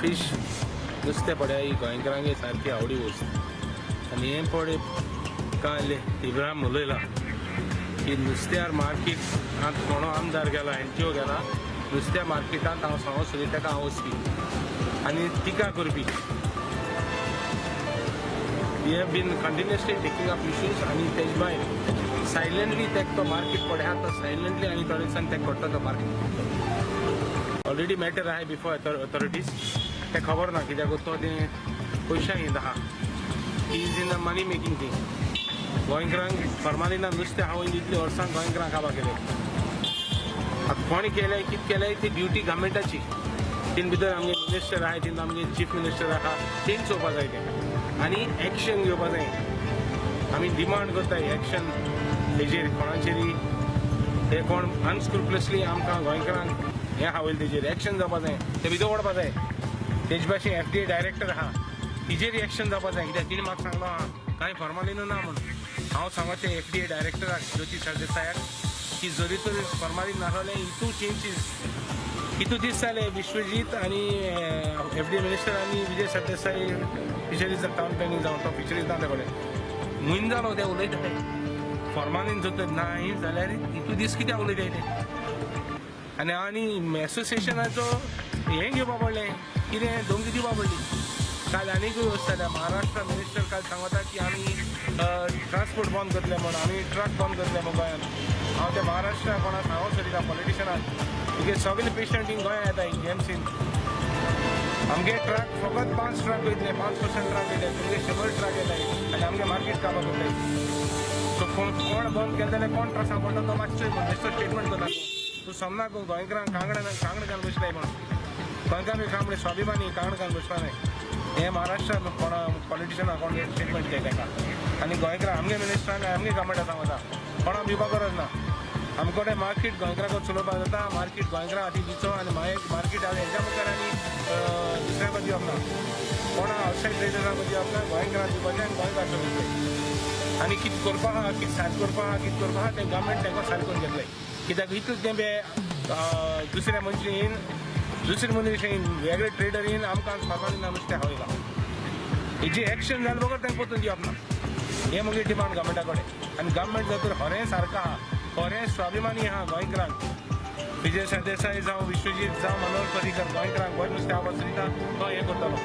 Fish नुस्तें पळय ही गोंयकारांगे सारकी आवडी वस्त. आनी हें पळय काल इब्राहिम उलयला की नुस्त्यार मार्केटांत कोणो आमदार गेला एनजीओ गेला नुस्त्या मार्केटांत हांव सांगो सोदी ताका हांव वचपी आनी टिका करपी. We have been continuously taking up issues आनी तेज भायर सायलंटली तेक तो मार्केट पळय तो सायलंटली आनी थोडे दिसान तेक करता तो मार्केट. ऑलरेडी मॅटर आहाय बिफोर अथॉरिटीज ते खबर ना कित्याक तो तें पयशांक येता आहा. He is in a money making thing. गोंयकारांक फर्मालिना नुस्तें हांव इतली वर्सां गोंयकारांक काबार केलें. आतां कोणें केलें कितें केलें ती ड्युटी गव्हर्मेंटाची. तीन भितर आमगे मिनिस्टर आहाय तीन आमगे चीफ मिनिस्टर आहा तेंच चोवपा जाय तें आनी एक्शन घेवपा जाय. आमी डिमांड करताय एक्शन हेजेर कोणाचेरी हे कोण अनस्क्रुप्युलसली आमकां गोंयकारांक हें हावयलें तेजेर एक्शन जावपा जाय ते भितर ओडपा जाय. तेज भाशेन FDA director आहा तिजेर एक्शन जावपा जाय कित्याक तिणें म्हाका सांगलो आहा कांय फॉर्मालिनू ना म्हणून. हांव सांगता ते FDA डायरेक्टराक ज्योती सरदेसायाक की जरी तर फॉर्मालीन नासलें हितू चेंजीस हितू दीस जाले विश्वजीत आनी FDA minister आनी Vijay Sardesai fisheries town planning जावन तो फिशरीज ना ते कडेन म्हयनो जालो ते उलयता फॉर्मालीन जर तर ना जाल्यार हितू दीस कित्याक उलयताय ते. आनी आनी एसोसिएशनाचो हें घेवपा पडलें कितें धमकी दिवपा पडली. काल आनीकूय वस्त जाल्या महाराष्ट्र मिनिस्टर काल सांगता की आमी ट्रान्सपोर्ट बंद करतले म्हूण आमी ट्रक बंद करतले म्हूण गोंयांत. हांव ते महाराष्ट्रा कोणा सांगूंक सोदिता पॉलिटिशनाक तुगे सगळे पेशंट हिंग गोंयांत येता जीएमसीन. आमगे ट्रक फकत 5 ट्रक वयतले 5% ट्रक वयतले तुमगे 100 ट्रक येताय आनी आमगे मार्केट काबार करताय. सो कोण कोण बंद केले जाल्यार कोण ट्रकां पडटा तो मातसो बेश्टो स्टेटमेंट करता. तूं समना गोंयकारांक कांगडा कांगड घालून बसलाय म्हणून गोंयकार कांबडे स्वाभिमानी कांगड घालून बसला न्हय. हें महाराष्ट्रा कोणा पॉलिटिशना कोण स्टेटमेंट दिता ताका आनी गोंयकार आमगे मिनिस्टरान आमगे गव्हर्मेंटा सांगता कोणा भिवपा गरज ना. आमचे कडेन मार्केट गोंयकाराक चलोवपाक जाता. मार्केट गोंयकारां हाती दिवचो आनी मागीर मार्केट हेच्या मुखार आनी दुसऱ्याक दिवप ना कोणा आवटसायड ट्रेडराक दिवप ना. गोंयकारां दिवपाचें आनी गोंयकार चलोवचें आनी कितें करपा आहा कितें सारकें करपा आहा कितें करपा आहा तें गव्हर्मेंट तांकां सारकें करून घेतलें. कित्याक इतलें तें दुसऱ्या मनशां येवन दुसरे मनीस येवन वेगळे ट्रेडर येवन आमकां फार्मालीना नुस्तें हावयलां. हेजी एक्शन जाले बगर तांकां परतून दिवप ना. हें म्हगे डिमांड गव्हर्मेंटा कडेन. आनी गव्हर्मेंट जर तर खरें सारकें आहा खरें स्वाभिमानी आहा गोंयकारांक विजय सरदेसाय जावं विश्वजीत जावं मनोहर पर्रीकर गोंयकारांक गोंय नुस्तें हाडपाक सोदिता तो हें करतलो.